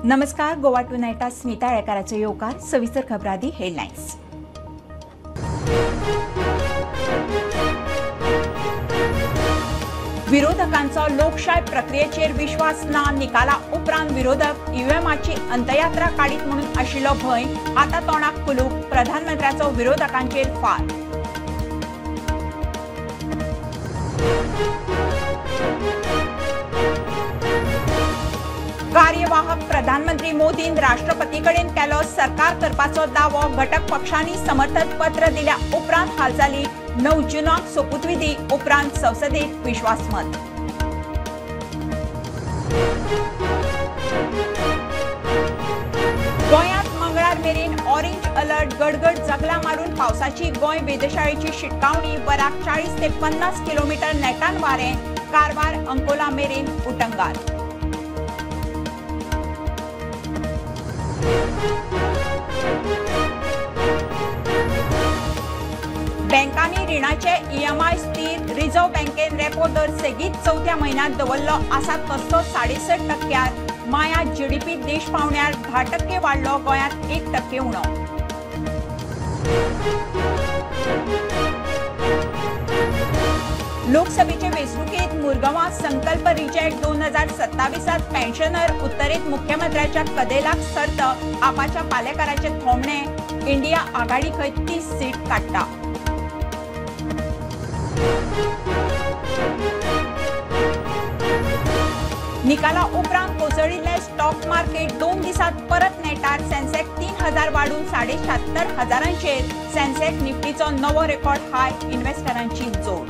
नमस्कार, गोवा टुनायटा स्मिता येळकाराचो येवकार. सविस्तर खबरादी हेडलायन्स. विरोधकांचो लोकशाय प्रक्रियेचेर विश्वास ना. निकाला उपरांत विरोधक ईव्हीएमाची अंतयात्रा काडीत म्हणून आशिल्लो भंय आतां तोंडाक कुलूप. प्रधानमंत्र्याचो विरोधकांचेर फार. कार्यवाहक प्रधानमंत्री मोदीन राष्ट्रपती कडेन केलो सरकार करपाचो दावो. घटक पक्षांनी समर्थन पत्र दिल्या उपरांत हालचाली. 9 जूनाक सोपुतविधी, उपरांत संसदेत विश्वासमत. गोंयांत मंगळार मेरेन ऑरेंज अलर्ट. गडगड जगला मारून पावसाची गोंय वेधशाळेची शिटकावणी. वराक 40 ते 50 किलोमीटर नेटान वारें. कारवार अंकोला मेरेन उटंगार. बँकांनी रिणाचे ईएमआय स्थिर. रिझर्व्ह बँकेन रेपो दर सेगीत चवथ्या म्हयन्यांत दवरलो आसा तसो 6.5%. माया जीडीपी देश पावण्यार 10% वाडलो. गोंयांत 1% उणो. लोकसभेचे वेंचणुकेत मुरगांवां संकल्प रिजेक्ट. 2027 पेन्शनर उत्तरेत मुख्यमंत्र्याच्या कदेलाक सर्त. आपाच्या पालेकाराचे थोमणे. इंडिया आघाडी खंय 30 सीट काडटा. निकाला उपरांत कोसळिल्ले स्टॉक मार्केट 2 दिसात परत नेटार. सेन्सेक्स 3000 वाडून 76,500. सेन्सेक्स निफ्टीचो नवो रेकॉर्ड हाय. इन्व्हेस्टरांची जोड.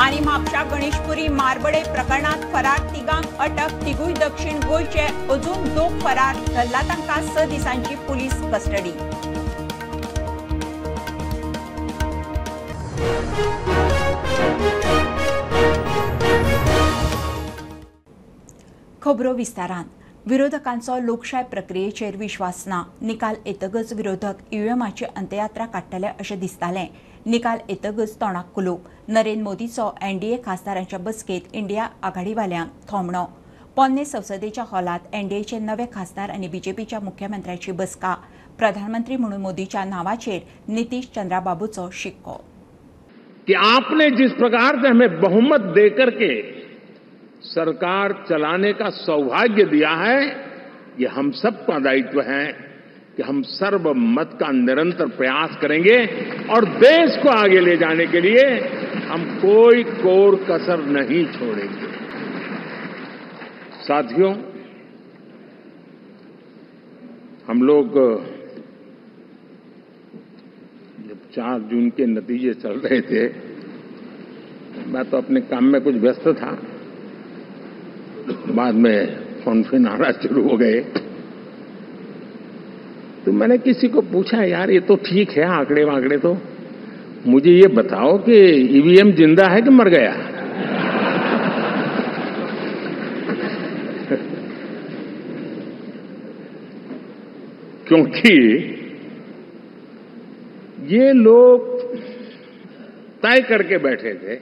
आनी म्हापशा गणेशपुरी मारबडे प्रकरणात फरार तिगांक अटक. तिगूय दक्षिण गोंयचे, अजून 2 फरार. धरला तांकां 6 दिसांची पुलीस कस्टडी. खबरो विस्तारान. विरोधकांचो लोकशाय प्रक्रियेचेर विश्वास ना. निकाल येतकच विरोधक ईव्हीएमाची अंत्ययात्रा काडटले अशें दिसतालें. निकाल येतकच तोंडाक कुलूप. नरेंद्र मोदीचो एनडीए खासदारांच्या बसकेत इंडिया आघाडीवाल्यांक थोमणो. पोन्ने संसदेच्या हॉलांत एनडीएचे नवे खासदार आनी बीजेपीच्या मुख्यमंत्र्याची बसका. प्रधानमंत्री म्हणून मोदीच्या नावाचेर नितीश चंद्राबाबूचो शिक्को. कि आपने जिस प्रकार से हमें बहुमत देकर के सरकार चलाने का सौभाग्य दिया है, ये हम सबका दायित्व है कि हम सर्वमत का निरंतर प्रयास करेंगे और देश को आगे ले जाने के लिए हम कोई कोर कसर नहीं छोड़ेंगे। साथियों, हम लोग जब 4 जून के नतीजे चल रहे थे, मैं तो अपने काम में कुछ व्यस्त था। बाद में फोन फिन आना शुरू हो गए तो मैंने किसी को पूछा, यार ये तो ठीक है आंकड़े वाकड़े, तो मुझे ये बताओ कि ईवीएम जिंदा है कि मर गया? क्योंकि ये लोग तय करके बैठे थे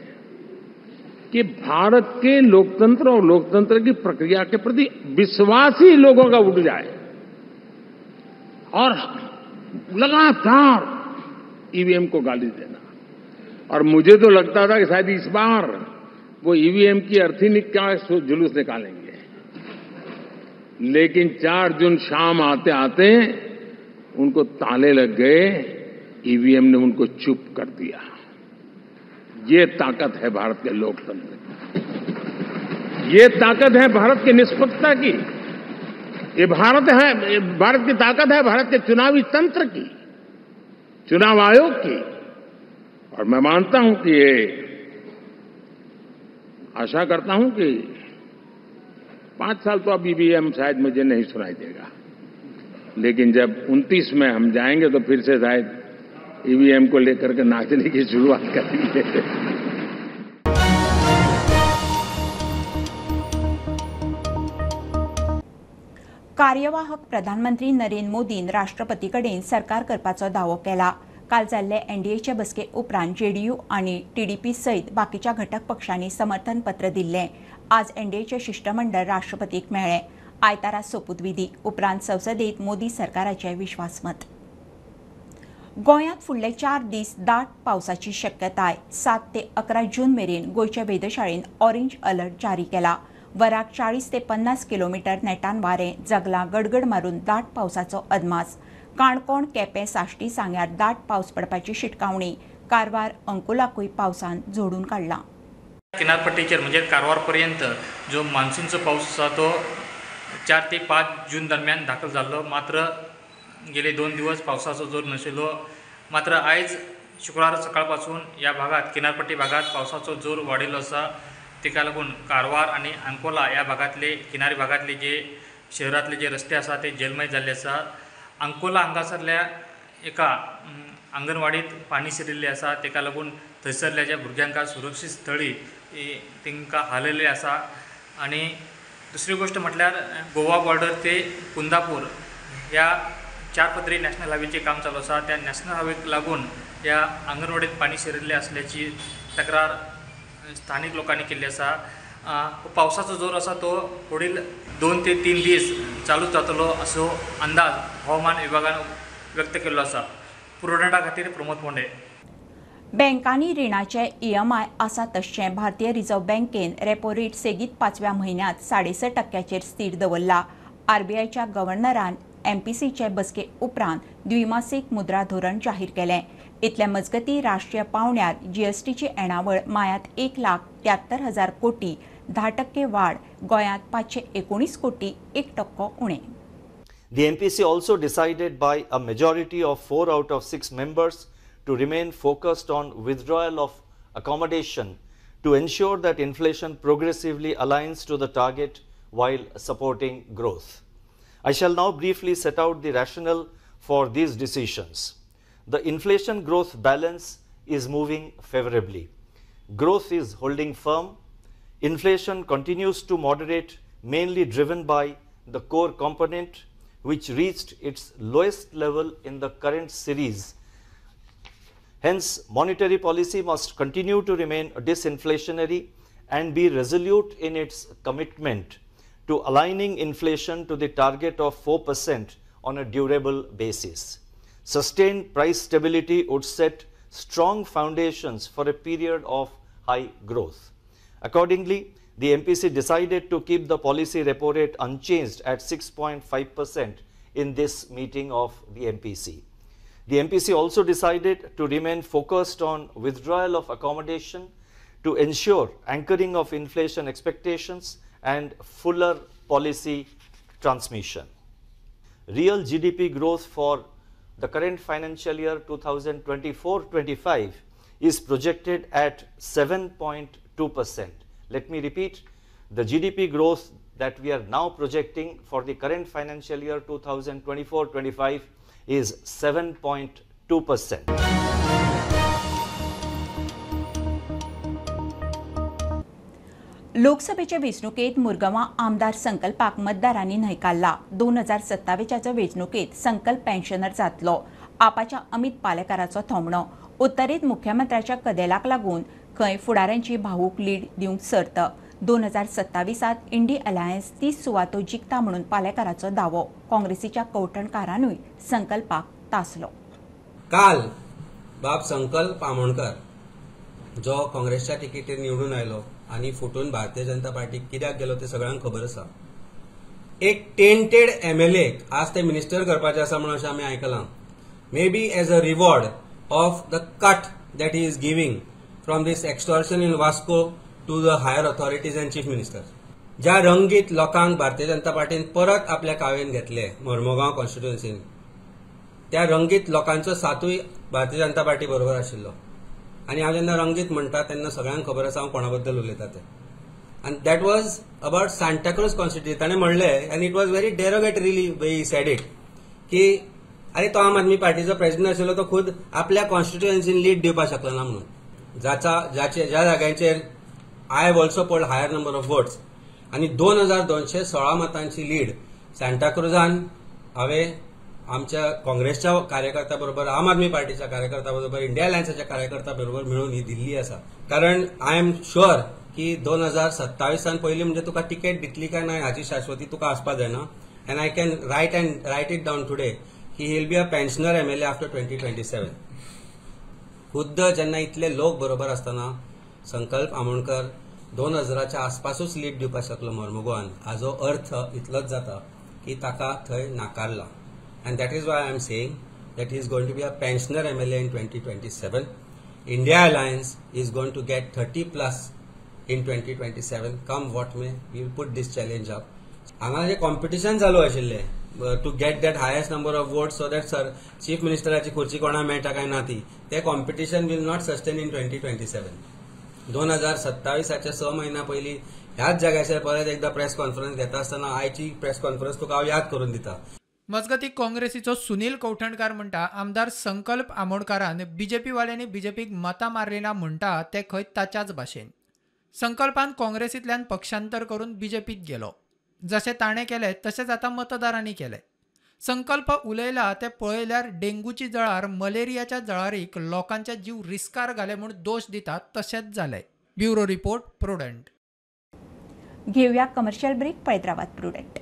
कि भारत के लोकतंत्र और लोकतंत्र की प्रक्रिया के प्रति विश्वास ही लोगों का उठ जाए और लगातार ईवीएम को गाली देना। और मुझे तो लगता था कि शायद इस बार वो ईवीएम की अर्थी क्या जुलूस निकालेंगे, लेकिन 4 जून शाम आते आते उनको ताले लग गए। ईवीएम ने उनको चुप कर दिया। ये ताकत है भारत के लोकतंत्र की, ये ताकत है भारत की निष्पक्षता की, ये भारत है, भारत की ताकत है भारत के चुनावी तंत्र की, चुनाव आयोग की। और मैं मानता हूं कि ये, आशा करता हूं कि 5 साल तो अब ईवीएम शायद मुझे नहीं सुनाई देगा, लेकिन जब 29 में हम जाएंगे तो फिर से शायद ईवीएम को लेकर के नाचने की शुरुआत करेंगे। कार्यवाहक प्रधानमंत्री नरेंद्र मोदीन राष्ट्रपती कडेन सरकार करपाचो दावो केला. काल जाल्ले एनडीएचे बसके उपरांत जेडीयू आनी टीडीपी सयत बाकीच्या घटक पक्षांनी समर्थन पत्र दिल्लें. आज एनडीएचे शिष्टमंडळ राष्ट्रपतीक मेळ्ळें. आयतारा सोपूतविधी उपरांत संसदेत मोदी सरकाराचें विश्वासमत. गोंयांत फुडले 4 दीस दाट पावसाची शक्यताय. 7 ते 11 जून मेरेन गोंयच्या वेधशाळेन ऑरेंज अलर्ट जारी केला. वराक 40 ते 50 किलोमीटर नेटान वारें, जगलां गडगड मारून दाट पावसाचो अदमास. काणकोण, केपें, साश्टी, सांग्यार दाट पावस पडपाची शिटकावणी. कारवार, अंकोलाकूय पावसान झोडून काडला. किनारपट्टीचेर म्हणजे कारवार पर्यंत जो मान्सूनचो पावस आसा तो 4 ते 5 जून दरम्यान दाखल जाल्लो. मात्र गेले 2 दिवस पावसाचो जोर नाशिल्लो. मात्र आयज शुक्रार सकाळपासून ह्या भागात किनारपट्टी भागात पावसाचो जोर वाडिल्लो आसा. ताका लागून कारवार आनी अंकोला ह्या भागांतले किनारी भागांतले जे शहरांतले जे रस्ते आसा ते जलमय जाल्ले आसा. अंकोला हांगासरल्या एका आंगणवाडीत पाणी शिरिल्लें आसा. ताका लागून थंयसरल्या ज्या भुरग्यांक सुरक्षीत स्थळी तांकां हालयल्लें आसा. आनी दुसरी गोश्ट म्हटल्यार गोवा बॉर्डर ते कुंदापूर ह्या 4 पदरी नॅशनल हायवेचें काम चालू आसा. त्या नॅशनल हायवेक लागून ह्या आंगणवाडीत पाणी शिरिल्लें असल्याची तक्रार स्थानिक लोकांनी केल्ली आसा. पावसाचो जोर आसा तो फुडील 2 ते 3 दीस चालूच जातलो असो अंदाज हवामान विभागान व्यक्त केल्लो आसा. पुरवठा खातीर प्रमोद पोंडे. बँकांनी रिणाचे ईएमआय आसा तशें भारतीय रिझर्व्ह बँकेन रेपो रेट सेगीत 5व्या म्हयन्यांत 6.5% स्थिर दवरला. आरबीआयच्या गव्हर्नरान एमपीसीचे बसके उपरांत द्विमासिक मुद्रा धोरण जाहीर केलें. इतल्या मजगती राष्ट्रीय पावंड्यार जीएसटीची येणावळ मायांत 1,73,000 कोटी, 10% वाड. गोंयांत 519 कोटी, 1% उणें. The MPC also decided by a majority of 4 out of 6 members to remain focused on withdrawal of accommodation to ensure that inflation progressively aligns to the target while supporting growth. I shall now briefly set out the rationale for these decisions. The inflation growth balance is moving favorably. Growth is holding firm. Inflation continues to moderate, mainly driven by the core component, which reached its lowest level in the current series. Hence, monetary policy must continue to remain disinflationary and be resolute in its commitment to aligning inflation to the target of 4% on a durable basis. Sustained price stability would set strong foundations for a period of high growth. Accordingly, the MPC decided to keep the policy repo rate unchanged at 6.5% in this meeting of the MPC. The MPC also decided to remain focused on withdrawal of accommodation to ensure anchoring of inflation expectations and fuller policy transmission. Real GDP growth for the current financial year 2024-25 is projected at 7.2%. Let me repeat, the GDP growth that we are now projecting for the current financial year 2024-25 is 7.2%. लोकसभेच्या वेंचणुकेत मुरगांवां आमदार संकल्पाक मतदारांनी न्हयकारला. 2027च्या वेंचणुकेत संकल्प pensioner जातलो, आपाच्या अमित पालेकाराचो थोमणो. उत्तरेंत मुख्यमंत्र्याच्या कदेलाक लागून खंय फुडाऱ्यांची भावूक lead दिवंक सर्त. 2027त इंडी अलायन्स 30 सुवातो जिखता म्हणून पालेकाराचो दावो. काँग्रेसीच्या कवठणकारानूय संकल्पाक तासलो. काल बाब संकल्प आमोणकर जो काँग्रेसच्या तिकेटीर निवडून आयलो आनी फुटून भारतीय जनता पार्टीक कित्याक गेलो ते सगळ्यांक खबर आसा. एक टेंटेड एमएलए आज ते मिनिस्टर करपाचे आसा म्हणून अशें आमी आयकलां. Maybe as a reward of the cut that he is giving from this extortion in Vasco to the higher authorities and chief minister. ज्या रंगीत लोकांक भारतीय जनता पार्टीन परत आपल्या कावेन घेतले मर्मगांव कॉन्स्टिट्युएन्सीन, त्या रंगीत लोकांचो सातूय भारतीय जनता पार्टी बरोबर आशिल्लो. आनी हांव जेन्ना रंगीत म्हणटा तेन्ना सगळ्यांक खबर आसा हांव कोणा बद्दल उलयता तें. आनी that was about Santacruz constituency. ताणें म्हणलें आनी it was very derogatorily he said it की अरे तो आम आदमी पार्टीचो प्रेसिडेंट आशिल्लो तो खुद आपल्या कॉन्स्टिट्युएन्सीन लीड दिवपाक शकलो ना म्हणून. ज्या जाग्यांचेर I have also polled higher number of votes आनी 2216 मतांची लीड सांताक्रुजान हांवें आमच्या काँग्रेसच्या कार्यकर्त्या बरोबर, आम आदमी पार्टीच्या कार्यकर्त्या बरोबर, इंडिया अलायन्साच्या कार्यकर्त्या बरोबर मेळून ही दिल्ली आसा. कारण I am sure की 2027 पयलीं म्हणजे तुका तिकेट दितली काय ना हाची शाश्वती तुका आसपा जायना. And I can write it down today की he will be a pensioner MLA after 2027. खुद्द जेन्ना इतले लोक बरोबर आसतना संकल्प आमोणकर 2000च्या आसपासूच लीड दिवपाक शकलो मोर्मुगोवान, हाजो अर्थ इतलोच जाता की ताका थंय नाकारला. And that is why I am saying that he is going to be a pensioner MLA in 2027. India Alliance is going to get 30+ in 2027. Come what may, we will put this challenge up. हांगा जे competition चालू आशिल्लें to get that highest number of votes so that sir chief मिनिस्टराची खुर्ची कोणाक मेळटा काय ना ती, ते competition will not sustain in 2027. 2027 6 म्हयन्या पयलीं ह्याच जाग्याचेर परत एकदा प्रेस कॉन्फरन्स घेता आसतना आयची प्रेस कॉन्फरन्स तुका हांव याद करून दिता. मजगती काँग्रेसीचो सुनील कवठणकार म्हणटा आमदार संकल्प आमोणकारान बीजेपी वाल्यांनी बीजेपीक मतां मारली ना म्हणटा ते खंय ताच्याच भाशेन. संकल्पान काँग्रेसींतल्यान पक्षांतर करून बीजेपीत गेलो. जशें ताणें केलें तशेंच आतां मतदारांनी केलें. संकल्प उलयला ते पळयल्यार डेंगूची जळार मलेरियाच्या जळारीक लोकांचे जीव रिस्कार घाले म्हूण दोश दितात तशेंच जालें. Bureau report, Prudent. घेऊया कमर्शियल ब्रेक. पळयत रावात प्रुडंट.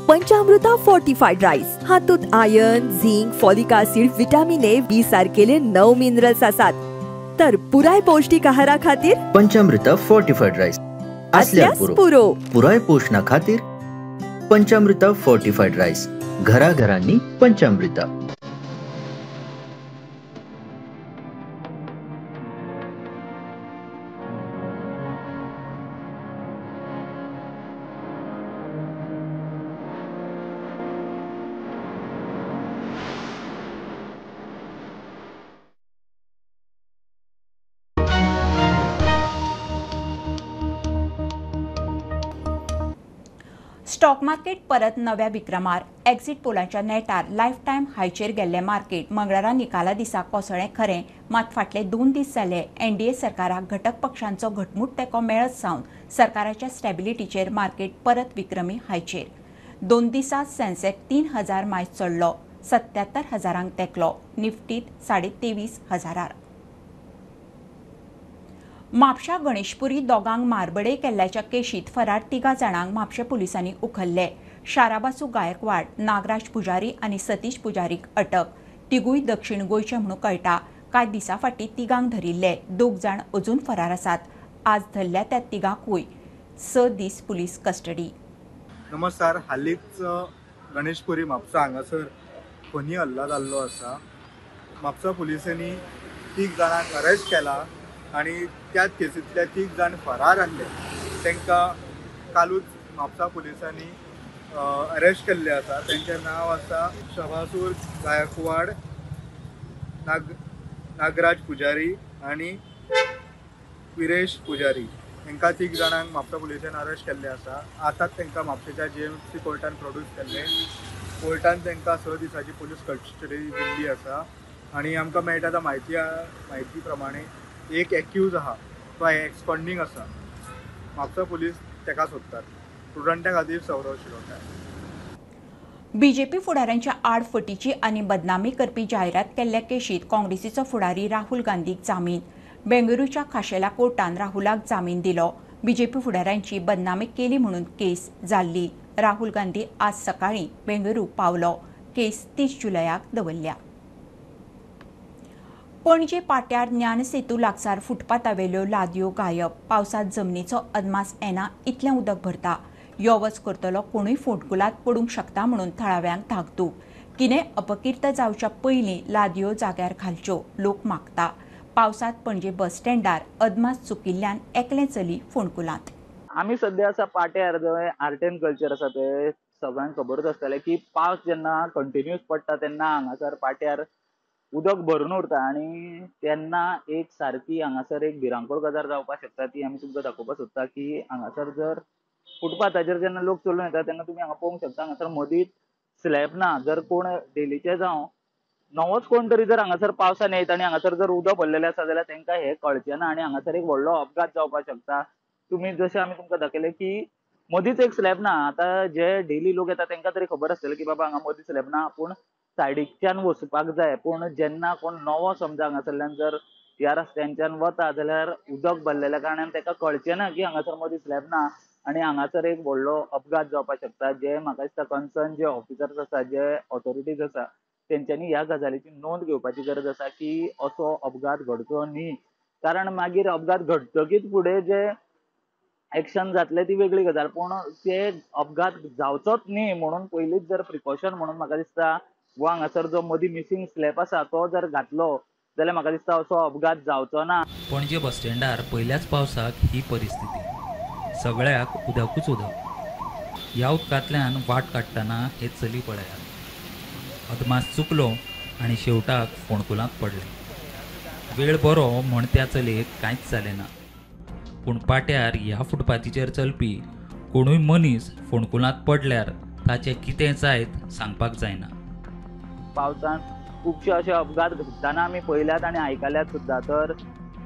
पंचामृता फोर्टिफाईड राईस हातूंत iron, zinc, folic acid, vitamin A, B सारकेले 9 minerals आसात. तर पुराय पौष्टिक आहारा खातीर पंचामृता फोर्टिफाईड राईस आसल्यार पुरो. पुराय पोषणा खातीर पंचामृता फोर्टिफाईड राईस, घराघरांनी पंचामृता. स्टॉक मार्केट परत नव्या विक्रमार. एक्झिट पोलाच्या नेटार लायफ टायम हायचेर गेल्लें मार्केट मंगळारा निकाला दिसा कोसळ्ळें खरें, मात फाटले 2 दीस जाले एनडीए सरकाराक घटक पक्षांचो घटमूट तेंको मेळत सावन सरकाराच्या स्टॅबिलिटीचेर मार्केट परत विक्रमी हायचेर. 2 दिसांत सेन्सेक्स 3000 मायज चडलो, 77,000 तेंकलो, निफ्टीत 23,500. म्हापशा गणेशपुरी दोगांक मारबडे केल्ल्याच्या केशीत फरार 3 जाणांक म्हापशें पुलिसांनी उखल्ले. शाराबासू गायकवाड, नागराज पुजारी आनी सतीश पुजारीक अटक. तिगूय दक्षिण गोंयचे म्हणून कळटा. कांय दिसां फाटीं 3 धरिल्ले, 2 जाण अजून फरार आसात. आज धरल्या त्या 3कूय 6 दीस पुलीस कस्टडी. नमस्कार. हालींच गणेशपुरी म्हापसा हांगासर खुनी हल्ला जाल्लो आसा. म्हापसा पुलिसांनी 3 जाणांक अरेस्ट केला आनी त्याच केसींतले 3 जाण फरार आसले. तांकां कालूच म्हापसा पुलिसांनी अरेस्ट केल्ले आसा. तांचें नांव आसा शभासूर गायकवाड, नागराज पुजारी आनी विरेश पुजारी. तांकां 3 जाणांक म्हापसा पुलिसान अरेस्ट केल्ले आसा. आतांच तांकां म्हापशेच्या GMC कोर्टान प्रोड्यूस केल्ले. कोर्टान तांकां 6 दिसांची पुलीस कस्टडी दिल्ली आसा. आनी आमकां मेळटा त्या म्हायती प्रमाणे एक एक्यूज आहा तो एक्सपॉन्डींग आसा. म्हापसा पुलीस ताका सोदतात. स्टुडंटा खातीर सौरव शिरोडकार. बीजेपी फुडाऱ्यांच्या आड फटीची आनी बदनामी करपी जायरात केल्ल्या केशीत काँग्रेसीचो फुडारी राहुल गांधीक जामीन. बेंगळुरूच्या खाशेल्या कोर्टान राहुलाक जामीन दिलो. बीजेपी फुडाऱ्यांची बदनामी केली म्हणून केस जाल्ली. राहुल गांधी आज सकाळीं बेंगळुरू पावलो. केस 30 जुलयाक दवरल्या. पणजे पाट्यार ज्ञानसेतू लागसार फुटपाथावेल्यो लादयो गायब. पावसांत जमनीचो अदमास येना इतलें उदक भरता. यो वच करतलो कोणूय फोंडकुलांत पडूंक शकता म्हणून थळाव्यांक धाकधूक. कितें अपकीर्त जावच्या पयलीं लादयो जाग्यार घालच्यो लोक मागता. पावसांत पणजे बस स्टँडार अदमास चुकिल्ल्यान एकलें चली फोंडकुलांत. आमी सद्या आसा पाट्यार, जंय आर्ट एंड कल्चर आसा ते सगळ्यांक खबरूच आसतलें की पावस जेन्ना कंटिन्यूस पडटा तेन्ना हांगासर पाट्यार उदक भरून उरता आनी तेन्ना एक सारकी हांगासर एक भिरांकूळ गजाल जावपाक शकता. ती आमी तुमकां दाखोवपाक सोदता की हांगासर जर फुटपाथाचेर जेन्ना लोक चलून येता तेन्ना तुमी हांगा पळोवंक शकता हांगासर मदींच स्लॅब ना. जर कोण डेलीचे जावं नवोच कोण तरी जर हांगासर पावसान येत आनी हांगासर जर उदक भरलेलें आसा जाल्यार तांकां हें कळचें ना आनी हांगासर एक व्हडलो अपघात जावपाक शकता. तुमी जशें आमी तुमकां दाखयलें की मदींच एक स्लॅब ना. आतां जे डेली लोक येता तांकां तरी खबर आसतलें की बाबा हांगा मदीं स्लॅब ना, आपूण सायडीकच्यान वचपाक जाय. पूण जेन्ना कोण नवो समजा हांगासरल्यान जर ह्या रस्त्यांच्यान वता जाल्यार उदक भरलेल्या कारणान ताका कळचें ना की हांगासर मदीं स्लॅब ना आनी हांगासर एक व्हडलो अपघात जावपाक शकता. जे म्हाका दिसता कन्सर्न जे ऑफिसर्स आसा, जे ऑथॉरिटीज आसा, तेंच्यांनी ह्या गजालीची नोंद घेवपाची गरज आसा की असो अपघात घडचो न्ही. कारण मागीर अपघात घडतकीच फुडें जे एक्शन जातलें ती वेगळी गजाल, पूण ते अपघात जावचोच न्ही म्हणून पयलींच जर प्रिकॉशन म्हणून म्हाका दिसता वो हांगासर जो मदीं मिसिंग स्लॅब आसा तो जर घातलो जाल्यार म्हाका दिसता असो अपघात जावचो ना. पणजे बस स्टँडार पयल्याच पावसाक ही परिस्थिती, सगळ्याक उदकूच उदक. ह्या उदकांतल्यान वाट काडटना हे चली पळयात, अदमास चुकलो आनी शेवटाक फोंडकुलांत पडलें. वेळ बरो म्हण त्या चलयेक कांयच जालें ना, पूण पाट्यार ह्या फुटपाथीचेर चलपी कोणूय मनीस फोंडकुलांत पडल्यार ताचें कितें जायत सांगपाक जायना. पावसान खुबशे अशे अपघात घडटना आमी पळयल्यात आनी आयकल्यात सुद्दां. तर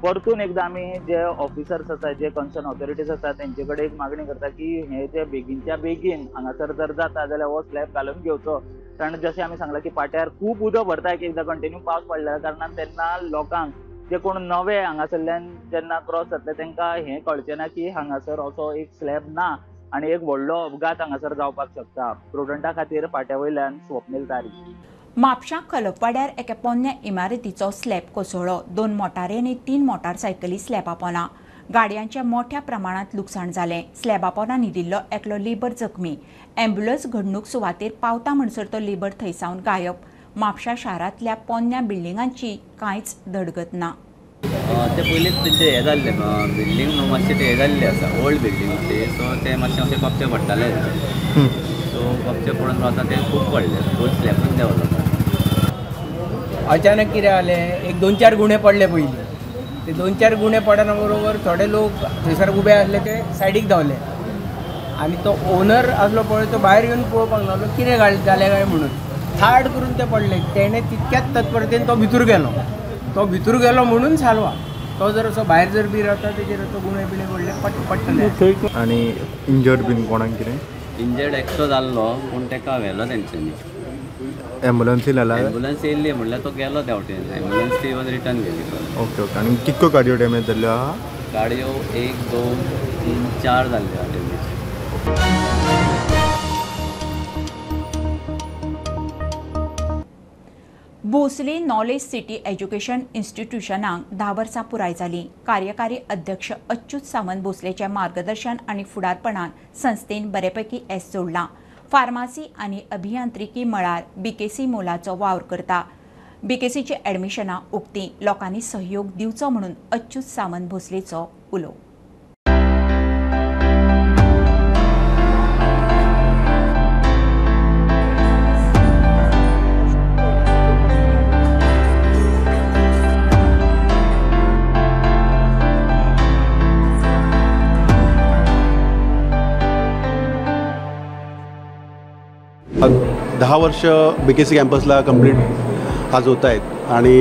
परतून एकदां आमी जे ऑफिसर्स आसा, जे कन्सर्न ऑथॉरिटीज आसा, तेंचे कडेन एक मागणी करता की हे जे बेगीनच्या बेगीन हांगासर जर जाता जाल्यार हो स्लॅब घालून घेवचो. कारण जशें आमी सांगलां की पाट्यार खूब उदक भरता एक एकदां कंटिन्यू पावस पडल्या कारणान, तेन्ना लोकांक जे कोण नवे हांगासरल्यान जेन्ना क्रॉस जातले तांकां हें कळचें ना की हांगासर असो एक स्लॅब ना आनी एक व्हडलो अपघात हांगासर जावपाक शकता. प्रुडंटा खातीर पाट्या वयल्यान स्वप्नील तारी. म्हापशां खलपवाड्यार एका पोन्न्या इमारतीचो स्लॅब कोसळ्ळो. 2 मोटारी आनी 3 मोटारसायकली स्लॅबा पोना. गाडयांचें मोठ्या प्रमाणांत लुकसाण जालें. स्लॅबा पोना न्हिदिल्लो एकलो लेबर जखमी. ॲम्ब्युलन्स घडणूक सुवातेर पावता म्हणसर तो लेबर थंयसावन गायब. म्हापशां शारांतल्या पोन्न्या बिल्डिंगांची कांयच धडगत ना. ते पयलींच तेंचे हें जाल्लें बिल्डींग न्हू मातशें तें हें जाल्लें आसा, ओल्ड बिल्डींग ते, सो ते मातशें मातशें कपचे पडटाले, सो कपचे पडून आतां ते खूब पडले, फूल स्लॅबूच देंवलो. अचानक कितें जालें, एक 2-4 गुणे पडले पयलीं, ते 2-4 गुणे पडना बरोबर थोडे लोक थंयसर उबे आसले ते सायडीक धांवले आनी तो ओनर आसलो पळय तो भायर येवन पळोवपाक लागलो कितें जालें काय म्हणून, थाड करून ते पडले. तेणें तितक्याच तत्परतेन तो भितर गेलो, तो भितर गेलो म्हणून सालवा, तो जर असो भायर जर बी रावता तेजेर तो गुणे बिणे पडले पडटले. आनी इंजर्ड बीन कोणाक कितें? इंजर्ड एकटो जाल्लो, पूण ताका व्हेलो तेंच्यांनी. एम्बुलन्स येयला? एम्बुलन्स येयल्ली म्हणल्यार तो गेलो त्या वटेन, एम्बुलन्स ती येवन रिटर्न गेली. Okay okay. आनी कितक्यो गाडयो डॅमेज जाल्ल्यो आहा? गाडयो 1, 2, 3, 4 जाल्ल्यो आहा damage. Bhosle knowledge city education इन्स्टिट्यूशनाक 10 वर्सां पुराय जालीं. कार्यकारी अध्यक्ष अच्युत सावंत भोसलेच्या मार्गदर्शन आनी फुडारपणान संस्थेन बरेपैकी येस जोडलां. फार्मासी आनी अभियांत्रिकी मळार बीकेसी मोलाचो वावर करता. बीकेसीची ॲडमिशनां उक्ती, लोकांनी सहयोग दिवचो म्हणून अच्युत सावंत भोसलेचो उलो. दहा वर्ष बीकेसी कॅम्पसला कंप्लीट आज होत आहेत आणि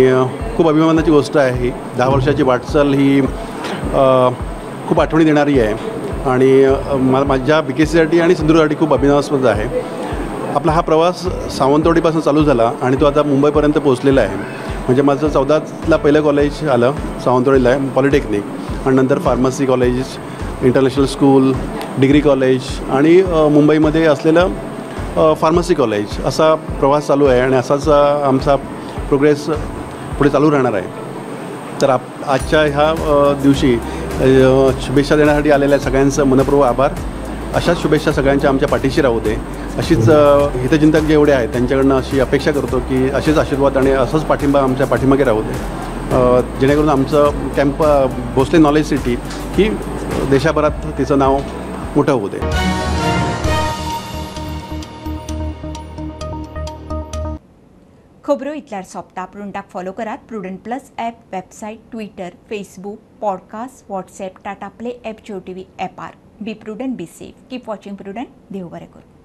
खूप अभिमानाची गोष्ट आहे ही. 10 वर्षाची वाटचाल ही खूप आठवणी देणारी आहे आणि माझ्या बीकेसीसाठी आणि सिंधुदुर्गसाठी खूप अभिमानास्पद आहे. आपला हा प्रवास सावंतवाडीपासून चालू झाला आणि तो आता मुंबईपर्यंत पोहोचलेला आहे. म्हणजे माझं 14ला पहिलं कॉलेज आलं सावंतवाडीला, पॉलिटेक्निक, आणि नंतर pharmacy college, international school, degree college आणि मुंबईमध्ये असलेलं फार्मसी कॉलेज, असा प्रवास चालू आहे आणि असाच आमचा प्रोग्रेस पुढे चालू राहणार आहे. तर आजच्या ह्या दिवशी शुभेच्छा देण्यासाठी आलेल्या सगळ्यांचं मनपूर्वक आभार. अशाच शुभेच्छा सगळ्यांच्या आमच्या पाठीशी राहू दे, अशीच हितचिंतक जेवढे आहेत त्यांच्याकडनं अशी अपेक्षा करतो की असेच आशीर्वाद आणि असंच पाठिंबा आमच्या पाठीमागे राहू दे, जेणेकरून आमचं कॅम्प भोसले नॉलेज सिटी ही देशाभरात तिचं नाव मोठं होऊ दे. खबरो इतल्यार सोंपता. प्रुडंटाक फॉलो करात Prudent plus app, website, Twitter, Facebook, podcast, WhatsApp, Tata Play app, Jio TV ॲपार. Be prudent, be safe, keep watching Prudent. देव बरें करूं.